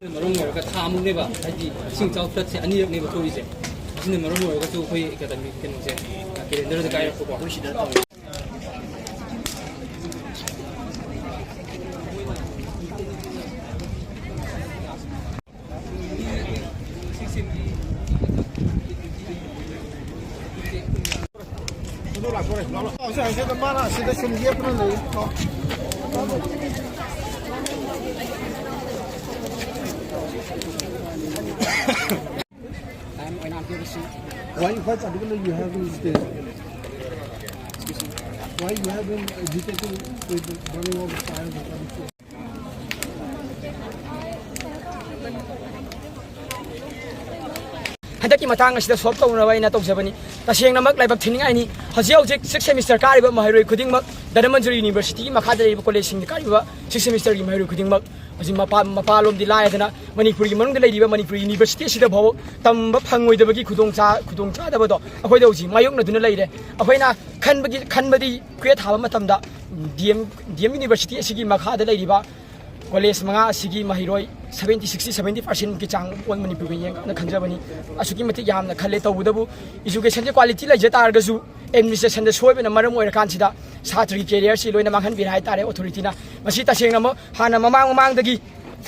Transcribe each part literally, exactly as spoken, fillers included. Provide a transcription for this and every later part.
ꯃꯔꯝ ꯑꯣꯏꯔꯒ ꯊꯥ ꯑꯃꯨꯛꯅꯦꯕ, ꯍꯥꯏꯗꯤ ꯏꯁꯤꯡ ꯏꯆꯥꯎ flood ꯁꯦ ꯑꯅꯤꯔꯛꯅꯦꯕ ꯊꯣꯛꯏꯁꯦ꯫ ꯑꯁꯤꯅ ꯃꯔꯝ ꯑꯣꯏꯔꯒꯁꯨ ꯑꯩꯈꯣꯏ ꯑꯦꯀꯥꯗꯃꯤꯛ ꯀꯩꯅꯣꯁꯦ, ꯀꯦꯂꯦꯟꯗꯔꯗ ꯀꯥꯏꯔꯛꯄꯀꯣ꯫ ꯑꯩꯈꯣꯏ ꯁꯤꯗ ꯇꯧꯔꯦ꯫ Why, what particular you have in state? Why you have been agitating with the burning of the fire? ꯍꯟꯗꯛꯀꯤ ꯃꯇꯥꯡ ꯑꯁꯤꯗ solve ꯇꯧꯅꯕ ꯑꯩꯅ ꯇꯧꯖꯕꯅꯤ꯫ ꯇꯁꯦꯡꯅꯃꯛ ꯂꯥꯏꯕꯛ ꯊꯤꯅꯤꯡꯉꯥꯏꯅꯤ, ꯍꯧꯖꯤꯛ ꯍꯧꯖꯤꯛ sixth semester ꯀꯥꯔꯤꯕ ꯃꯍꯩꯔꯣꯏ ꯈꯨꯗꯤꯡꯃꯛ, ꯙꯅꯃꯟꯖꯨꯔꯤ university ꯒꯤ ꯃꯈꯥꯗ ꯂꯩꯔꯤꯕ college ꯁꯤꯡꯗ ꯀꯥꯔꯤꯕ sixth semester ꯒꯤ ꯃꯍꯩꯔꯣꯏ ꯈꯨꯗꯤꯡꯃꯛ ꯍꯧꯖꯤꯛ ꯃꯄꯥ-, ꯃꯄꯥꯟꯂꯣꯝꯗꯤ ꯂꯥꯏꯔꯗꯅ, ꯃꯅꯤꯄꯨꯔꯒꯤ ꯃꯅꯨꯡꯗ ꯂꯩꯔꯤꯕ ꯃꯅꯤꯄꯨꯔ university ꯑꯁꯤꯗ ꯐꯥꯎꯕ ꯇꯝꯕ ꯐꯪꯉꯣꯏꯗꯕꯒꯤ ꯈꯨꯗꯣꯡꯆꯥ-, ꯈꯨꯗꯣꯡꯆꯥꯗꯕꯗꯣ ꯑꯩꯈꯣꯏꯗ ꯍꯧꯖꯤꯛ ꯃꯥꯌꯣꯛꯅꯗꯨꯅ ꯂꯩꯔꯦ꯫ ꯑꯩꯈꯣꯏꯅ ꯈꯟꯕꯒꯤ, ꯈꯟꯕꯗꯤ ꯀ꯭ꯋꯦꯠ ꯊꯥꯕ ꯃꯇꯝꯗ D M, D M university ꯑꯁꯤꯒꯤ ꯃꯈꯥꯗ ꯂꯩꯔꯤꯕ college ꯃꯉꯥ ꯑꯁꯤꯒꯤ ꯃꯍꯩꯔꯣꯏ seventy, sixty, seventy percent ꯀꯤ ꯆꯥꯡ all ꯃꯅꯤꯄꯨꯔꯒꯤ ꯌꯦꯡꯀꯥꯟꯗ ꯈꯟꯖꯕꯅꯤ꯫ ꯑꯁꯨꯛꯀꯤ ꯃꯇꯤꯛ ꯌꯥꯝꯅ ꯈꯜꯂꯦ꯫ ꯇꯧꯕꯇꯕꯨ education ꯁꯦ quality ꯂꯩꯖ ꯇꯥꯔꯒꯁꯨ administration ꯗ ꯁꯣꯏꯕꯅ ꯃꯔꯝ ꯑꯣꯏꯔꯀꯥꯟꯁꯤꯗ ꯁꯥꯇ꯭ꯔꯒꯤ career ꯁꯤ ꯂꯣꯏꯅ ꯃꯥꯡꯍꯟꯕꯤꯔꯦ ꯍꯥꯏꯇꯥꯔꯦ authority ꯅ꯫ ꯃꯁꯤ ꯇꯁꯦꯡꯅꯃꯛ ꯍꯥꯟꯅ ꯃꯃꯥꯡ ꯃꯃꯥꯡꯗꯒꯤ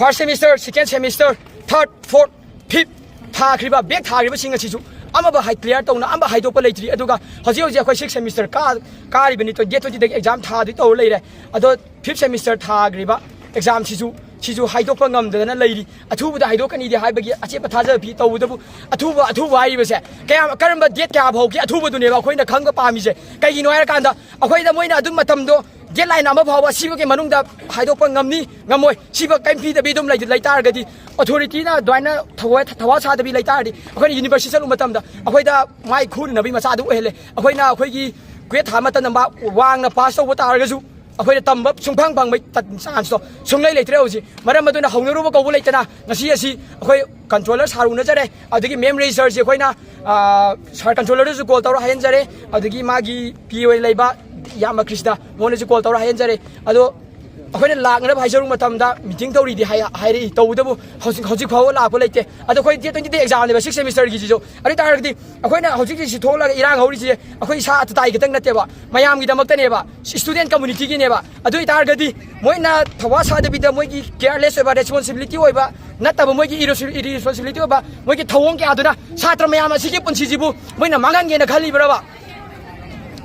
first semester, second semester, third, fourth, fifth ꯊꯥꯈ꯭ꯔꯤꯕ, back ꯊꯥꯈ꯭ꯔꯤꯕꯁꯤꯡ ꯑꯁꯤꯁꯨ ꯑꯃꯕꯨ ꯍꯥꯏ-, clear ꯇꯧꯅ ꯑꯃ ꯍꯥꯏꯗꯣꯛꯄ ꯂꯩꯇ꯭ꯔꯤ꯫ ꯑꯗꯨꯒ ꯍꯧꯖꯤꯛ ꯍꯧꯖꯤꯛ ꯑꯩꯈꯣꯏ sixth semester ꯀꯥ-, ꯀꯥꯔꯤꯕꯅꯤ, date twenty ꯗꯒꯤ exam ꯊꯥꯗꯣꯏ ꯇꯧꯔ ꯂꯩꯔꯦ꯫ ꯑꯗꯣ fifth semester ꯊꯥꯈ꯭ꯔꯤꯕ exam ꯁꯤꯁꯨ, ꯁꯤꯁꯨ ꯍꯥꯏꯗꯣꯛꯄ ꯉꯝꯗꯗꯅ ꯂꯩꯔꯤ꯫ ꯑꯊꯨꯕꯗ ꯍꯥꯏꯗꯣꯛꯀꯅꯤꯗꯤ ꯍꯥꯏꯕꯒꯤ ꯑꯆꯦꯠꯄ ꯊꯥꯖꯕ ꯄꯤ꯫ ꯇꯧꯕꯇꯕꯨ ꯑꯊꯨꯕ, ꯑꯊꯨꯕ ꯍꯥꯏꯔꯤꯕꯁꯦ ꯀꯌꯥꯝ, ꯀꯔꯝꯕ date ꯀꯌꯥ ꯐꯥꯎꯒꯤ ꯑꯊꯨꯕꯗꯨꯅꯦꯕ ꯑꯩꯈꯣꯏꯅ ꯈꯪꯕ ꯄꯥꯝꯃꯤꯁꯦ꯫ ꯀꯩꯒꯤꯅꯣ ꯍꯥꯏꯔꯀꯥꯟꯗ ꯑꯩꯈꯣꯏꯗ ꯃꯣꯏꯅ ꯑꯗꯨꯝ ꯃꯇꯝꯗꯣ deadline ꯑꯃ ꯐꯥꯎꯕ ꯁꯤꯕꯒꯤ ꯃꯅꯨꯡꯗ ꯍꯥꯏꯗꯣꯛꯄ ꯉꯝꯅꯤ, ꯉꯝꯃꯣꯏ, ꯁꯤꯕ ꯀꯔꯤꯝ ꯄꯤꯗꯕꯤ ꯑꯗꯨꯝ ꯂꯩ-, ꯂꯩ ꯇꯥꯔꯒꯗꯤ, authority ꯅ ꯑꯗꯨꯃꯥꯏꯅ ꯊꯋꯥ-, ꯊꯋꯥ ꯁꯥꯗꯕꯤ ꯂꯩ ꯇꯥꯔꯗꯤ, ꯑꯩꯈꯣꯏꯅ university ꯆꯠꯂꯨꯕ ꯃꯇꯝꯗ ꯑꯩꯈꯣꯏꯗ ꯃꯥꯏ ꯈꯨꯅꯅꯕꯒꯤ ꯃꯆꯥꯛ ꯑꯗꯨꯝ ꯑꯣꯏꯍꯜꯂꯦ꯫ ꯑꯩꯈꯣꯏꯅ ꯑꯩꯈꯣꯏꯒꯤ ꯀ꯭ꯋꯦꯠ ꯊꯥꯕ ꯃꯇꯝꯗ ꯃꯥꯔꯛ ꯋꯥꯡꯅ ꯄꯥꯁ ꯇꯧꯕ ꯇꯥꯔꯒꯁꯨ ꯑꯩꯈꯣꯏꯅ ꯇꯝꯕ ꯁꯨꯡꯐꯪ ꯐꯪꯕ ꯆꯥꯟꯁꯇꯣ ꯁꯨꯡꯂꯩ ꯂꯩꯇ꯭ꯔꯦ ꯍꯧꯖꯤꯛ꯫ ꯃꯔꯝ ꯑꯗꯨꯅ ꯍꯧꯅꯔꯨꯕ ꯀꯧꯕ ꯂꯩꯇꯅ ꯉꯁꯤ ꯑꯁꯤ ꯑꯩꯈꯣꯏ ꯀꯟꯇ꯭ꯔꯣꯂꯔ ꯁꯥꯔ ꯎꯅꯖꯔꯦ꯫ ꯑꯗꯒꯤ ꯃꯦꯝ ꯔꯦꯖꯤꯁꯇꯔꯁꯤ ꯑꯩꯈꯣꯏꯅ, ꯑ, ꯁꯥꯔ ꯀꯟꯇ꯭ꯔꯣꯂꯔꯗꯁꯨ ꯀꯣꯜ ꯇꯧꯔ ꯍꯥꯏꯍꯟꯖꯔꯦ꯫ ꯑꯗꯒꯤ ꯃꯥꯒꯤ ꯄꯤ ꯑꯣꯏꯅ ꯂꯩꯕ ꯏꯌꯥꯝꯕ ꯀ꯭ꯔꯤꯁꯅ, ꯃꯉꯣꯟꯗꯁꯨ ꯀꯣꯜ ꯇꯧꯔ ꯍꯥꯏꯍꯟꯖꯔꯦ꯫ ꯑꯗꯣ ꯑꯩꯈꯣꯏꯅ ꯂꯥꯛꯅꯅꯕ ꯍꯥꯏꯖꯔꯨ ꯃꯇꯝꯗ ꯃꯤꯇꯤꯡ ꯇꯧꯔꯤꯗꯤ ꯍꯥꯏ-, ꯍꯥꯏꯔꯛꯏ꯫ ꯇꯧꯕꯇꯕꯨ ꯍꯧꯖꯤꯛ, ꯍꯧꯖꯤꯛ ꯐꯥꯎꯕ ꯂꯥꯛꯄ ꯂꯩꯇꯦ꯫ ꯑꯗꯣ ꯑꯩꯈꯣꯏ ꯗꯦꯠ ꯇ꯭ꯋꯦꯟꯇꯤ ꯗꯦ ꯑꯦꯛꯖꯥꯝꯅꯦꯕ, ꯁꯤꯛꯁ ꯁꯦꯃꯤꯁꯇꯔꯒꯤꯁꯤꯁꯨ꯫ ꯑꯗꯨ ꯑꯣꯏ ꯇꯥꯔꯒꯗꯤ ꯑꯩꯈꯣꯏꯅ ꯍꯧꯖꯤꯛ ꯍꯧꯖꯤꯛ ꯁꯤ ꯊꯣꯛꯂꯒ ꯏꯔꯥꯡ ꯍꯧꯔꯤꯁꯦ ꯑꯩꯈꯣꯏ ꯏꯁꯥ ꯑꯇꯇꯥꯏ ꯈꯛꯇꯪ ꯅꯠꯇꯦꯕ, ꯃꯌꯥꯝꯒꯤꯗꯃꯛꯇꯅꯦꯕ, ꯏꯁꯇꯨꯗꯦꯟ ꯀꯝꯃꯨꯅꯤꯇꯤꯒꯤꯅꯦꯕ꯫ ꯑꯗꯨ ꯑꯣꯏ ꯇꯥꯔꯒꯗꯤ ꯃꯣꯏꯅ ꯊꯧꯋꯥ ꯁꯥꯗꯕꯤꯗ ꯃꯣꯏꯒꯤ ꯀꯤꯌꯔꯂꯦꯁ ꯑꯣꯏꯕ, ꯔꯦꯁꯄꯣꯟꯁꯤꯕꯤꯂꯤꯇꯤ ꯑꯣꯏꯕ ꯅꯠꯇꯕ, ꯃꯣꯏꯒꯤ ꯏꯔꯦꯁꯄꯣꯟꯁꯤꯕꯤꯂꯤꯇꯤ ꯑꯣꯏꯕ ꯃꯣꯏꯒꯤ ꯊꯧꯑꯣꯡ ꯀꯌꯥꯗꯨꯅ ꯁꯥꯇ꯭ꯔ ꯃꯌꯥꯝ ꯑꯁꯤꯒꯤ ꯄꯨꯟꯁꯤꯁꯤꯕꯨ ꯃꯣꯏꯅ ꯃꯥꯡꯍꯟꯒꯦꯅ ꯈꯜꯂꯤꯕ꯭ꯔꯕ?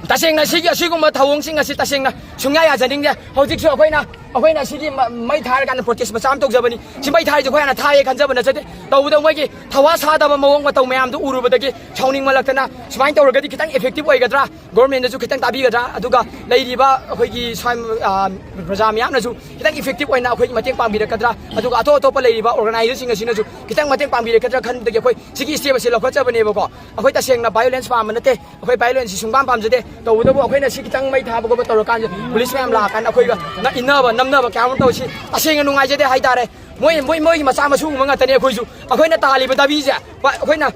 ꯇꯁꯦꯡꯅ ꯁꯤꯒꯤ, ꯑꯁꯤꯒꯨꯝꯕ ꯊꯧꯑꯣꯡꯁꯤꯡ ꯑꯁꯤ ꯇꯁꯦꯡꯅ ꯁꯨꯡꯌꯥ ꯌꯥꯖꯅꯤꯡꯗꯦ꯫ ꯍꯧꯖꯤꯛꯁꯨ ꯑꯩꯈꯣꯏꯅ, ꯑꯩꯈꯣꯏꯅ ꯁꯤꯒꯤ ꯃ-, ꯃꯩ ꯊꯥꯔꯀꯥꯟꯗ ꯄ꯭ꯔꯣꯇꯦꯁ ꯃꯆꯥ ꯑꯃ ꯇꯧꯖꯕꯅꯤ꯫ ꯁꯤ ꯃꯩ ꯊꯥꯔꯤꯁꯦ ꯑꯩꯈꯣꯏ ꯍꯥꯟꯅ ꯊꯥꯏꯌꯦ ꯈꯟꯖꯕ ꯅꯠꯆꯗꯦ꯫ ꯇꯧꯕꯗ ꯃꯣꯏꯒꯤ ꯊꯧꯋꯥ ꯁꯥꯗꯕ ꯃꯑꯣꯡ ꯃꯇꯧ ꯃꯌꯥꯝꯗꯨ ꯎꯔꯨꯕꯗꯒꯤ ꯁꯥꯎꯅꯤꯡꯃꯜꯂꯛꯇꯅ ꯁꯨꯃꯥꯏꯅ ꯇꯧꯔꯒꯗꯤ ꯈꯤꯇꯪ ꯏꯐꯦꯛꯇꯤꯕ ꯑꯣꯏꯒꯗ꯭ꯔꯥ, ꯒꯣꯔꯃꯦꯟꯅꯁꯨ ꯈꯤꯇꯪ ꯇꯥꯕꯤꯒꯗ꯭ꯔꯥ, ꯑꯗꯨꯒ ꯂꯩꯔꯤꯕ ꯑꯩꯈꯣꯏꯒꯤ ꯁ꯭ꯋꯥꯏ, ꯑ, ꯄ꯭ꯔꯖꯥ ꯃꯌꯥꯝꯅꯁꯨ ꯈꯤꯇꯪ ꯏꯐꯦꯛꯇꯤꯕ ꯑꯣꯏꯅ ꯑꯩꯈꯣꯏꯒꯤ ꯃꯇꯦꯡ ꯄꯥꯡꯕꯤꯔꯛꯀꯗ꯭ꯔꯥ, ꯑꯗꯨꯒ ꯑꯇꯣꯞ ꯑꯇꯣꯞꯄ ꯂꯩꯔꯤꯕ ꯑꯣꯔꯒꯅꯥꯏꯖꯔꯁꯤꯡ ꯑꯁꯤꯅꯁꯨ ꯈꯤꯇꯪ ꯃꯇꯦꯡ ꯄꯥꯡꯕꯤꯔꯛꯀꯗ꯭ꯔꯥ ꯈꯟꯕꯗꯒꯤ ꯑꯩꯈꯣꯏ ꯁꯤꯒꯤ ꯁ꯭ꯇꯦꯞ ꯑꯁꯤ ꯂꯧꯈꯠꯆꯕꯅꯦꯕꯀꯣ꯫ ꯑꯩꯈꯣꯏ ꯇꯁꯦꯡꯅ ꯚꯥꯏꯑꯣꯂꯦꯟꯁ ꯄꯥꯝꯕ ꯅꯠꯇꯦ, ꯑꯩꯈꯣꯏ ꯚꯥꯏꯑꯣꯂꯦꯟꯁꯁꯤ ꯁꯨꯡꯄꯥꯝ ꯄꯥꯝꯖꯗꯦ꯫ ꯇꯧꯕꯇꯕꯨ ꯑꯩꯈꯣꯏꯅ ꯁꯤ ꯈꯤꯇꯪ ꯃꯩ ꯊꯥꯕ ꯈꯣꯠꯄ ꯇꯧꯔꯀꯥꯟꯗ ꯄꯨꯂꯤꯁ ꯃꯌꯥꯝ ꯂꯥꯛꯑꯀꯥꯟꯗ ꯑꯩꯈꯣꯏꯒ ꯅ-, ꯏꯟꯅꯕ ꯅꯝꯅꯕ ꯀꯌꯥ ꯑꯃ ꯇꯧꯁꯤ ꯇꯁꯦꯡꯅ ꯅꯨꯡꯉꯥꯏꯖꯗꯦ ꯍꯥꯏꯇꯥꯔꯦ꯫ ꯃꯣꯏ, ꯃꯣꯏ, ꯃꯣꯏꯒꯤ ꯃꯆꯥ ꯃꯁꯨꯒꯨꯝꯕ ꯉꯥꯛꯇꯅꯦ ꯑꯩꯈꯣꯏꯁꯨ꯫ ꯑꯩꯈꯣꯏꯅ ꯇꯥꯜꯂꯤꯕ ꯗꯥꯕꯤꯁꯦ, ꯄ-, ꯑꯩꯈꯣꯏꯅ,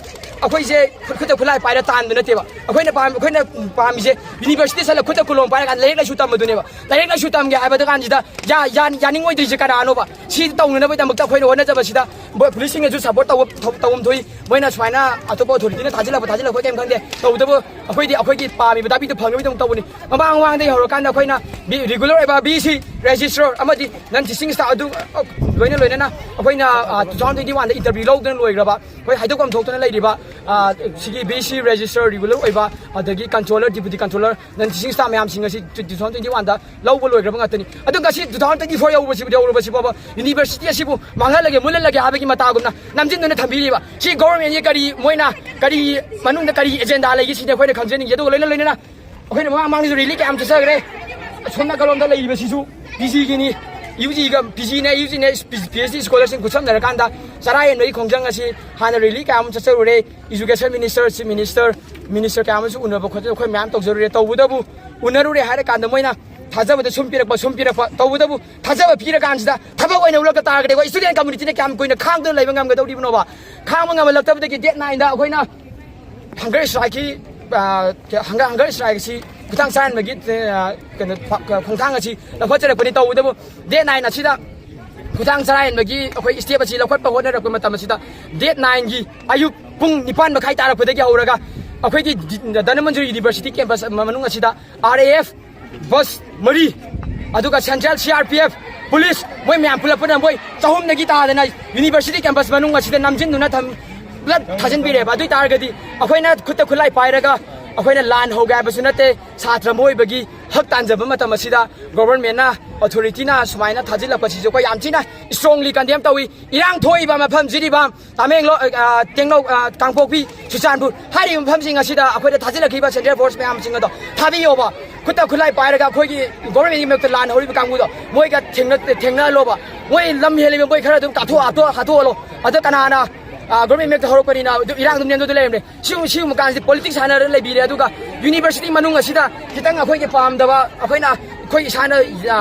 ꯑꯩꯈꯣꯏꯁꯦ ꯈꯨꯠ-, ꯈꯨꯠꯇ ꯈꯨꯠꯂꯥꯏ ꯄꯥꯏꯔ ꯇꯥꯟꯕ ꯅꯠꯇꯦꯕ꯫ ꯑꯩꯈꯣꯏꯅ ꯄꯥꯝ-, ꯑꯩꯈꯣꯏꯅ ꯄꯥꯝꯃꯤꯁꯦ ꯌꯨꯅꯤꯚꯔꯁꯤꯇꯤ ꯆꯠꯂ ꯈꯨꯠꯇ ꯀꯣꯂꯣꯝ ꯄꯥꯏꯔꯀꯥꯟꯗ ꯂꯥꯏꯔꯤꯛ ꯂꯥꯏꯁꯨ ꯇꯝꯕꯗꯨꯅꯦꯕ꯫ ꯂꯥꯏꯔꯤꯛ ꯂꯥꯏꯁꯨ ꯇꯝꯒꯦ ꯍꯥꯏꯕꯗꯨ ꯀꯥꯟꯁꯤꯗ ꯌꯥ-, ꯌꯥ-, ꯌꯥꯅꯤꯡꯉꯣꯏꯗꯣꯏꯁꯦ ꯀꯅꯥꯅꯣꯕ? ꯁꯤ ꯇꯧꯅꯅꯕꯒꯤꯗꯃꯛꯇ ꯑꯩꯈꯣꯏꯅ ꯍꯣꯠꯅꯖꯕꯁꯤꯗ ꯕ-, ꯄꯨꯂꯤꯁꯁꯤꯡꯅꯁꯨ ꯁꯄꯣꯔꯠ ꯇꯧꯕ, ꯇꯧ-, ꯇꯧꯐꯝ ꯊꯣꯛꯏ꯫ ꯃꯣꯏꯅ ꯁꯨꯃꯥꯏꯅ ꯑꯇꯣꯞꯄ ꯑꯣꯊꯣꯔꯤꯇꯤꯅ ꯊꯥꯖꯤꯜꯂꯛꯄ ꯊꯥꯖꯤꯜꯂꯛꯄ ꯀꯩꯝ ꯈꯪꯗꯦ꯫ ꯇꯧꯕꯇꯕꯨ ꯑꯩꯈꯣꯏꯗꯤ ꯑꯩꯈꯣꯏꯒꯤ ꯄꯥꯝꯃꯤꯕ ꯗꯥꯕꯤꯗꯨ ꯐꯪꯅꯕꯒꯤꯗꯃꯛ ꯇꯧꯕꯅꯤ꯫ ꯃꯃꯥꯡ ꯃꯃꯥꯡꯗꯒꯤ ꯍꯧꯔꯀꯥꯟꯗ ꯑꯩꯈꯣꯏꯅ ꯕꯤ-, ꯔꯤꯒꯨꯂꯔ ꯑꯣꯏꯕ ꯕꯤ ꯁꯤ ꯔꯦꯖꯤꯁꯇ꯭ꯔꯥꯔ ꯑꯃꯗꯤ ꯅꯟ ꯇꯤꯆꯤꯡ ꯁ꯭ꯇꯥꯐ ꯑꯗꯨ, ꯑ, ꯂꯣꯏꯅ ꯂꯣꯏꯅꯅ ꯑꯩꯈꯣꯏꯅ, ꯑ, ꯇꯨ ꯊꯥꯎꯖꯟ ꯇ꯭ꯋꯦꯟꯇꯤ ꯋꯥꯟꯗ ꯏꯟꯇꯔꯚ꯭ꯌꯨ ꯂꯧꯗꯨꯅ ꯂꯣꯏꯈ꯭ꯔꯕ, ꯑꯩꯈꯣꯏ ꯍꯥꯏꯗꯣꯛꯐꯝ ꯊꯣꯛꯇꯅ ꯂꯩꯔꯤꯕ, ꯑ, ꯁꯤꯒꯤ ꯕꯤ ꯁꯤ ꯔꯦꯖꯤꯁꯇ꯭ꯔꯥꯔ ꯔꯤꯒꯨꯂꯔ ꯑꯣꯏꯕ, ꯑꯗꯒꯤ ꯀꯟꯇ꯭ꯔꯣꯂꯔ, ꯗꯤꯄꯨꯇꯤ ꯀꯟꯇ꯭ꯔꯣꯂꯔ, ꯅꯟ ꯇꯤꯆꯤꯡ ꯁ꯭ꯇꯥꯐ ꯃꯌꯥꯝꯁꯤꯡ ꯑꯁꯤ ꯇꯨ ꯊꯥꯎꯖꯟ ꯇ꯭ꯋꯦꯟꯇꯤ ꯋꯥꯟꯗ ꯂꯧꯕ ꯂꯣꯏꯈ꯭ꯔꯕ ꯉꯥꯛꯇꯅꯤ꯫ ꯑꯗꯨ ꯉꯁꯤ ꯇꯨ ꯊꯥꯎꯖꯟ ꯇ꯭ꯋꯦꯟꯇꯤ ꯐꯣꯔ ꯌꯧꯔꯨꯕꯁꯤ, ꯌꯧꯔꯨꯕꯁꯤ ꯐꯥꯎꯕ ꯌꯨꯅꯤꯚꯔꯁꯤꯇꯤ ꯑꯁꯤꯕꯨ ꯃꯥꯡꯍꯜꯂꯒꯦ, ꯃꯨꯠꯍꯜꯂꯒꯦ ꯍꯥꯏꯕꯒꯤ ꯃꯇꯥꯒꯨꯝꯅ ꯅꯝꯖꯤꯟꯗꯨꯅ ꯊꯝꯕꯤꯔꯤꯕ ꯁꯤ ꯒꯣꯚꯔꯟꯃꯦꯟꯒꯤ ꯀꯔꯤ, ꯃꯣꯏꯅ ꯀꯔꯤ ꯃꯅꯨꯡꯗ ꯀꯔꯤ ꯑꯦꯖꯦꯟꯗꯥ ꯂꯩꯒꯦ ꯁꯤꯅꯤ ꯑꯩꯈꯣꯏꯅ ꯈꯪꯖꯅꯤꯡꯉꯤ꯫ ꯑꯗꯨꯒ ꯂꯣꯏꯅ ꯂꯣꯏꯅꯅ ꯑꯩꯈꯣꯏꯅ ꯃꯃꯥꯡ ꯃꯃꯥꯡꯗꯁꯨ ꯔꯦꯂꯤ ꯀꯌꯥ ꯑꯃ ꯆꯠꯆꯈ꯭ꯔꯦ꯫ ꯑꯁꯣꯝ ꯅꯥꯀꯜꯂꯣꯝꯗ ꯂꯩꯔꯤꯕꯁꯤꯁꯨ ꯄꯤ ꯖꯤꯒꯤꯅꯤ, ꯌꯨ ꯖꯤꯒ, ꯄꯤ ꯖꯤꯅꯦ, ꯌꯨ ꯖꯤꯅꯦ, ꯄꯤ ꯑꯩꯆ ꯗꯤ ꯁ꯭ꯀꯣꯂꯔꯁꯤꯡ ꯈꯨꯠꯁꯝꯅꯔꯀꯥꯟꯗ ꯆꯔꯥ ꯍꯦꯟꯕꯒꯤ ꯈꯣꯡꯖꯪ ꯑꯁꯤ ꯍꯥꯟꯅ ꯔꯦꯂꯤ ꯀꯌꯥ ꯑꯃ ꯆꯠꯆꯔꯨꯔꯦ꯫ Education minister, chief minister, minister ꯀꯌꯥ ꯑꯃꯁꯨ ꯎꯅꯕ ꯈꯣꯠꯇꯅ ꯑꯩꯈꯣꯏ ꯃꯌꯥꯝ ꯇꯧꯖꯔꯨꯔꯦ꯫ ꯇꯧꯕꯇꯕꯨ ꯎꯅꯔꯨꯔꯦ ꯍꯥꯏꯔ ꯀꯥꯟꯗ ꯃꯣꯏꯅ ꯊꯥꯖꯕꯗ ꯁꯨꯝ ꯄꯤꯔꯛꯄ, ꯁꯨꯝ ꯄꯤꯔꯛꯄ꯫ ꯇꯧꯕꯇꯕꯨ ꯊꯥꯖꯕ ꯄꯤꯔꯀꯥꯟꯁꯤꯗ ꯊꯕꯛ ꯑꯣꯏꯅ ꯎꯠꯂꯛꯇ ꯇꯥꯔꯒꯗꯤ ꯑꯩꯈꯣꯏ ꯏꯁꯇꯨꯗꯦꯟ ꯀꯝꯃꯨꯅꯤꯇꯤꯅ ꯀꯌꯥꯝ ꯀꯨꯏꯅ ꯈꯥꯡꯗꯨꯅ ꯂꯩꯕ ꯉꯝꯒꯗꯧꯔꯤꯕꯅꯣꯕ? ꯈꯥꯡꯕ ꯉꯝꯍꯜꯂꯛꯇꯕꯗꯒꯤ ꯗꯦꯠ ꯅꯥꯏꯟꯗ ꯑꯩꯈꯣꯏꯅ ꯍꯪꯒꯔ ꯁ꯭ꯇ꯭ꯔꯥꯏꯛꯀꯤ ꯑ, ꯍꯪꯒꯥ ꯍꯪꯒꯔ ꯁ꯭ꯇ꯭ꯔꯥꯏꯛ ꯑꯁꯤ ꯈꯨꯊꯥꯡ ꯆꯥꯍꯟꯕꯒꯤ ꯑ, ꯀꯩꯅꯣ ꯈꯣꯡꯊꯥꯡ ꯑꯁꯤ ꯂꯧꯈꯠꯆꯔꯛꯄꯅꯤ꯫ ꯇꯧꯕꯇꯕꯨ ꯗꯦꯠ ꯅꯥꯏꯟ ꯑꯁꯤꯗ ꯈꯨꯊꯥꯡ ꯆꯥꯔꯥꯍꯟꯕꯒꯤ ꯑꯩꯈꯣꯏ ꯁ꯭ꯇꯦꯞ ꯑꯁꯤ ꯂꯧꯈꯠꯄ ꯍꯣꯠꯅꯔꯛꯄ ꯃꯇꯝ ꯑꯁꯤꯗ ꯗꯦꯠ ꯅꯥꯏꯟꯒꯤ ꯑꯌꯨꯛ ꯄꯨꯡ ꯅꯤꯄꯥꯟ ꯃꯈꯥꯏ ꯇꯥꯔꯛꯄꯗꯒꯤ ꯍꯧꯔꯒ ꯑꯩꯈꯣꯏꯒꯤ ꯙꯅꯃꯟꯖꯨꯔꯤ ꯌꯨꯅꯤꯚꯔꯁꯤꯇꯤ ꯀꯦꯝꯄꯁ ꯃꯅꯨꯡ ꯑꯁꯤꯗ ꯑꯥꯔ ꯑꯦ ꯑꯦꯐ ꯕꯁ ꯃꯔꯤ, ꯑꯗꯨꯒ central C R P F, police, ꯃꯣꯏ ꯃꯌꯥꯝ ꯄꯨꯂꯞ ꯄꯨꯟꯅ ꯃꯣꯏ ꯆꯍꯨꯝꯗꯒꯤ ꯇꯥꯗꯅ ꯌꯨꯅꯤꯚꯔꯁꯤꯇꯤ ꯀꯦꯝꯄꯁ ꯃꯅꯨꯡ ꯑꯁꯤꯗ ꯅꯝꯁꯤꯟꯗꯨꯅ ꯊꯝ-, ꯄꯨꯂꯞ ꯊꯥꯖꯤꯟꯕꯤꯔꯦꯕ꯫ ꯑꯗꯨ ꯑꯣꯏ ꯇꯥꯔꯒꯗꯤ ꯑꯩꯈꯣꯏꯅ ꯈꯨꯠꯇ ꯈꯨꯠꯂꯥꯏ ꯄꯥꯏꯔꯒ ꯑꯩꯈꯣꯏꯅ ꯂꯥꯟ ꯍꯧꯒꯦ ꯍꯥꯏꯕꯁꯨ ꯅꯠꯇꯦ, ꯁꯥꯇ꯭ꯔ ꯑꯃ ꯑꯣꯏꯕꯒꯤ ꯍꯛ ꯇꯥꯟꯖꯕ ꯃꯇꯝ ꯑꯁꯤꯗ ꯒꯣꯚꯔꯟꯃꯦꯟꯅ, ꯑꯣꯊꯣꯔꯤꯇꯤꯅ ꯁꯨꯃꯥꯏꯅ ꯊꯥꯖꯤꯜꯂꯛꯄꯁꯤꯁꯨ ꯑꯩꯈꯣꯏ ꯌꯥꯝ ꯊꯤꯅ ꯏꯁꯇ꯭ꯔꯣꯡꯂꯤ ꯀꯟꯗꯦꯝ ꯇꯧꯏ꯫ ꯏꯔꯥꯡ ꯊꯣꯛꯏꯕ ꯃꯐꯝꯁꯤꯗ ꯇꯥꯃꯦꯡꯂꯣꯡ, ꯑ, ꯇꯦꯡꯅꯧ-, ꯑ, ꯀꯥꯡꯄꯣꯛꯄꯤ, ꯆꯨꯔꯆꯥꯟꯄꯨꯔ ꯍꯥꯏꯔꯤꯕ ꯃꯐꯝꯁꯤꯡ ꯑꯁꯤꯗ ꯑꯩꯈꯣꯏꯗ ꯊꯥꯖꯤꯜꯂꯛꯈꯤꯕ ꯁꯦꯟꯇ꯭ꯔꯦꯜ ꯐꯣꯔꯁ ꯃꯌꯥꯝꯁꯤꯡ ꯑꯗꯣ ꯊꯥꯕꯤꯌꯣꯕ꯫ ꯈꯨꯠꯇ ꯈꯨꯠꯂꯥꯏ ꯄꯥꯏꯔꯒ ꯑꯩꯈꯣꯏꯒꯤ ꯒꯣꯚꯔꯟꯃꯦꯟꯒꯤ ꯃꯥꯌꯣꯛꯇ ꯂꯥꯟ ꯍꯧꯔꯤꯕ ꯀꯥꯡꯕꯨꯗꯣ ꯃꯣꯏꯒ ꯊꯦꯡꯅ-, ꯊꯦꯡꯅꯍꯜꯂꯣꯕ꯫ ꯃꯣꯏ ꯂꯝ ꯍꯦꯜꯂꯤꯕ ꯃꯣꯏ ꯈꯔ ꯑꯗꯨꯝ ꯀꯥꯊꯣꯛ-, ꯍꯥꯠꯇꯣꯛ-, ꯍꯥꯠꯇꯣꯛꯍꯜꯂꯣ꯫ ꯑꯗꯣ ꯀꯅꯥꯅ, ꯑ, ꯒꯣꯚꯔꯟꯃꯦꯟ ꯃꯥꯌꯣꯛꯇ ꯍꯧꯔꯛꯄꯅꯤꯅ ꯑꯗꯨꯝ ꯏꯔꯥꯡ ꯑꯗꯨꯝ ꯅꯦꯝꯊꯗꯨꯅ ꯂꯩꯔꯝꯅꯦ꯫ ꯁꯤꯒꯨꯝ-, ꯁꯤꯒꯨꯝꯕ ꯀꯥꯟꯁꯤꯗꯤ ꯄꯣꯂꯤꯇꯤꯛꯁ ꯁꯥꯟꯅꯔ ꯂꯩꯕꯤꯔꯦ꯫ ꯑꯗꯨꯒ ꯌꯨꯅꯤꯚꯔꯁꯤꯇꯤ ꯃꯅꯨꯡ ꯑꯁꯤꯗ ꯈꯤꯇꯪ ꯑꯩꯈꯣꯏꯒꯤ ꯄꯥꯝꯗꯕ, ꯑꯩꯈꯣꯏꯅ, ꯑꯩꯈꯣꯏ ꯏꯁꯥꯅ, ꯑ,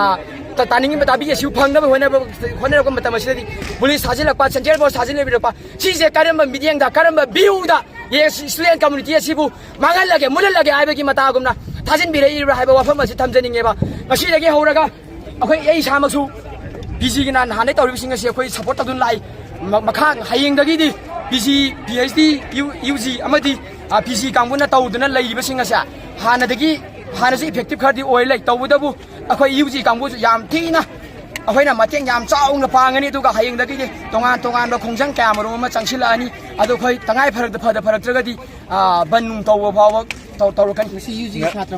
ꯇ-, ꯇꯥꯅꯤꯡꯉꯤꯕ ꯇꯥꯕꯤ ꯑꯁꯤꯕꯨ ꯐꯪꯅꯕ ꯍꯣꯠꯅꯕ, ꯍꯣꯠꯅꯔꯛꯄ ꯃꯇꯝ ꯑꯁꯤꯗꯗꯤ ꯄꯨꯂꯤꯁ ꯊꯥꯖꯤꯜꯂꯛꯄ, ꯁꯦꯟꯇ꯭ꯔꯦꯜ ꯐꯣꯔꯁ ꯊꯥꯖꯤꯜꯂꯛꯄ, ꯁꯤꯁꯦ ꯀꯔꯝꯕ ꯃꯤꯠꯌꯦꯡꯗ, ꯀꯔꯝꯕ ꯚ꯭ꯌꯨꯗ ꯌꯦ-, ꯁꯤ ꯁ꯭ꯇꯨꯗꯦꯟ ꯀꯝꯃꯨꯅꯤꯇꯤ ꯑꯁꯤꯕꯨ ꯃꯥꯡꯍꯜꯂꯒꯦ, ꯃꯨꯠꯍꯜꯂꯒꯦ ꯍꯥꯏꯕꯒꯤ ꯃꯇꯥꯒꯨꯝꯅ ꯊꯥꯖꯤꯟꯕꯤꯔꯛꯏꯕ꯭ꯔꯥ ꯍꯥꯏꯕ ꯋꯥꯐꯝ ꯑꯁꯤ ꯊꯝꯖꯅꯤꯡꯉꯦꯕ꯫ ꯉꯁꯤꯗꯒꯤ ꯍꯧꯔꯒ ꯑꯩꯈꯣꯏ, ꯑꯩ ꯏꯁꯥꯃꯛꯁꯨ ꯄꯤ ꯖꯤꯒꯤ ꯅꯍꯥꯟ, ꯅꯍꯥꯟꯗꯩ ꯇꯧꯔꯤꯕꯁꯤꯡ ꯑꯁꯤ ꯑꯩꯈꯣꯏ ꯁꯄꯣꯔꯠ ꯇꯧꯗꯨꯅ ꯂꯥꯛꯏ꯫ ꯃ-, ꯃꯈꯥ ꯍꯌꯦꯡꯗꯒꯤꯗꯤ P G, P H D, ꯌꯨ-, ꯌꯨ ꯖꯤ ꯑꯃꯗꯤ, ꯑ, ꯄꯤ ꯖꯤ ꯀꯥꯡꯕꯨꯅ ꯇꯧꯗꯨꯅ ꯂꯩꯔꯤꯕꯁꯤꯡ ꯑꯁꯦ ꯍꯥꯟꯅꯗꯒꯤ, ꯍꯥꯟꯅꯁꯨ ꯏꯐꯦꯛꯇꯤꯞ ꯈꯔꯗꯤ ꯑꯣꯏ ꯂꯩ꯫ ꯇꯧꯕꯇꯕꯨ ꯑꯩꯈꯣꯏ ꯌꯨ ꯖꯤ ꯀꯥꯡꯕꯨꯁꯨ ꯌꯥꯝ ꯊꯤꯅ ꯑꯩꯈꯣꯏꯅ ꯃꯇꯦꯡ ꯌꯥꯝ ꯆꯥꯎꯅ ꯄꯥꯡꯒꯅꯤ꯫ ꯑꯗꯨꯒ ꯍꯌꯦꯡꯗꯒꯤꯗꯤ ꯇꯣꯉꯥꯟ ꯇꯣꯉꯥꯟꯕ ꯈꯣꯡꯖꯪ ꯀꯌꯥ ꯃꯔꯨꯝ ꯑꯃ ꯆꯪꯁꯤꯜꯂꯛꯑꯅꯤ꯫ ꯑꯗꯣ ꯑꯩꯈꯣꯏ ꯇꯉꯥꯏ ꯐꯔꯛꯇ, ꯐꯗ ꯐꯔꯛꯇ꯭ꯔꯒꯗꯤ, ꯑ, ꯕꯟ ꯅꯨꯡ ꯇꯧꯕ ꯐꯥꯎꯕ ꯇꯧ-, ꯇꯧꯔꯛꯀꯅꯤ꯫ ꯉꯁꯤ ꯌꯨ ꯖꯤꯒꯤ ꯁꯥꯇ꯭ꯔ